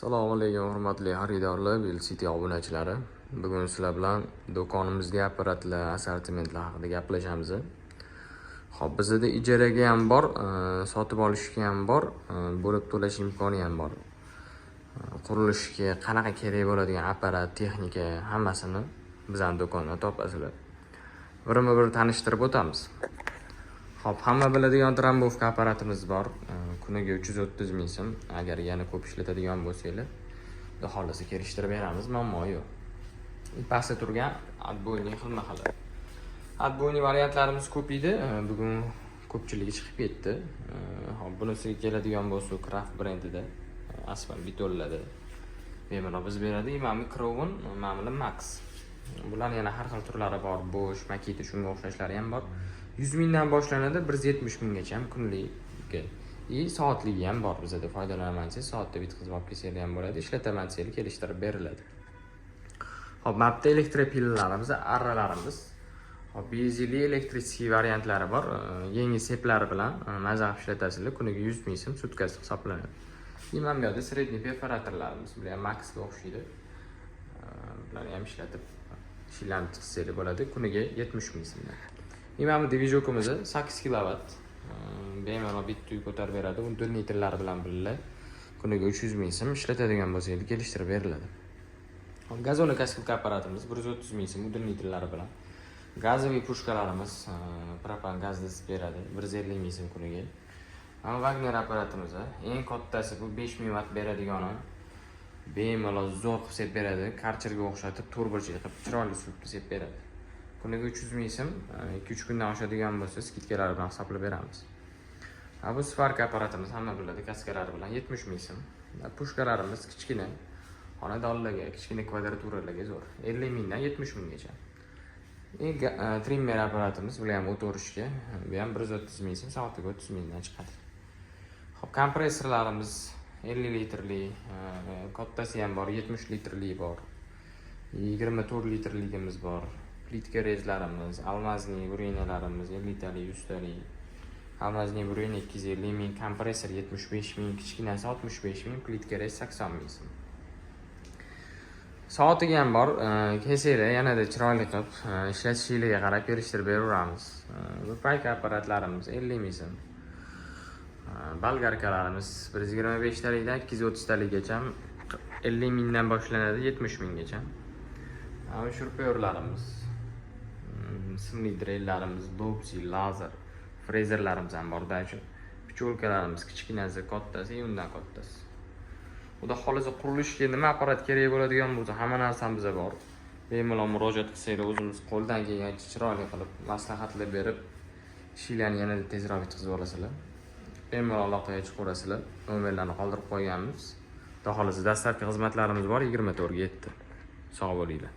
Assalomu alaykum, hurmatli xaridorlar, City obunachilari. Bugun sizlar bilan do'konimizdagi apparatlar, assortimentlar haqida gaplashamiz. Xo'p, bizda ijaraga ham bor, sotib olishga ham bor, bo'lib to'lash imkoni ham bor. Qurilishga qanaqa kerak bo'ladigan apparat, texnika hammasini bizning do'kondan topasizlar. Birma-bir tanishtirib o'tamiz. Xo'p, hamma biladigan трамбовка apparatimiz bor. Kuniga 330 ming so'm. Agar yana ko'p ishlatadigan bo'lsanglar, xudo xohlasa kelishtirib beramiz, muammo yo'q. Pastda turgan отбойный xilma-xil. Отбойный variantlarimiz ko'p edi. Bugun ko'pchiligi chiqib ketdi. Xo'p, bunisiga keladigan bo'lsa, Kraft brendida asfalt betonladi. Bemalol biz beradi. Mana Crown, mana Max. Bularning yana har xil turlari bor. Bosch, Makita, shunga o'xshashlari ham bor. 100 mingdan boshlanadi, 170 minggacha ham kunligi. И soatligi ham bor bizada. Foydalanaman desangiz, soatda bitkazib olib kelsanglar ham bo'ladi, ishlataman desanglar, kelishtirib beriladi. Xo'p, mana bu yerda электропила larimiz, arralarimiz. Xo'p, benzinli, электрический variantlari bor. Yangi seplari bilan maza qilib ishlatasizlar. Kuniga 100 ming so'm sutkasi hisoblanadi. И mana bu yerda средний perforatorlarimiz, bular ham Maxga o'xshaydi. Bularni ham ishlatib ishlarni chiqsanglar bo'ladi. Kuniga 70 ming so'mdan. И mana bu движок imiz 8 kilovat. Bemalol bitta uy ko'tarib beradi. Удлинитель lari bilan birga kuniga 300 ming so'm, ishlatadigan bo'lsangiz, kelishtirib beriladi. Xo'p, газонокосилка apparatimiz 130 ming so'm удлинитель lari bilan. Газовый пушка larimiz propan gazda isib beradi 150 ming so'm kuniga. Mana Wagner apparatimiz, eng kattasi bu, 5000 vatt beradigani. Bemalol zo'r qilib sep beradi. Karcherga o'xshatib, to'rtburchak qilib chiroyli uslubda sep beradi. Kuniga 300 ming so'm, 2-3 kundan oshadigan bo'lsa, скидка lar bilan hisoblab beramiz. Ha, bu сварка apparatimiz, hamma biladi, kaskalari bilan 70 ming so'm. Пушка larimiz kichkina xonadonlarga, kichkina kvadraturalarga zo'r, 50 mingdan 70 minggacha. И trimmer apparatimiz, bular ham o't o'rishga, bu ham 130 ming so'm, soatiga 30 mingdan chiqadi. Xo'p, kompressorlarimiz 50 litrli, kattasi ham bor, 70 litrli bor, 24 litrligimiz bor. Плиткорез larimiz, алмазный бурения larimiz 50 talik, 100 talik. Алмазный бурение 250 ming, kompressor 75 ming, kichkinasi 65 ming, плиткорез 80 ming so'm. Soatiga ham bor, kelsanglar, yanada chiroyli qilib, ishlatishinglarga qarab kelishtirib beraveramiz. Bu пайка apparatlarimiz 50 ming so'm. Болгарка larimiz 125 talikdan 230 talikgacha 50 mingdan boshlanadi, 70 minggacha. Mana шуруповёрт larimiz, simli drellarimiz, Dobsi, lazer, frezerlarimiz ham bor даже. Пчёлка larimiz kichkinasi, kattasi, undan kattasi. Xudo xohlasa, qurilishga nima apparat kerak bo'ladigan bo'lsa, hamma narsamiz bor. Bemalol murojaat qilsanglar, o'zimiz qo'ldan kelgancha chiroyli qilib maslahatlar berib, ishinglarni yanada tezroq bitkazib olasizlar. Bemalol aloqaga chiqaverasizlar. Nomerlarni qoldirib qo'yganmiz. Xudo xohlasa, dastlabki xizmatlarimiz bor 24 ga 7. Sog' bo'linglar.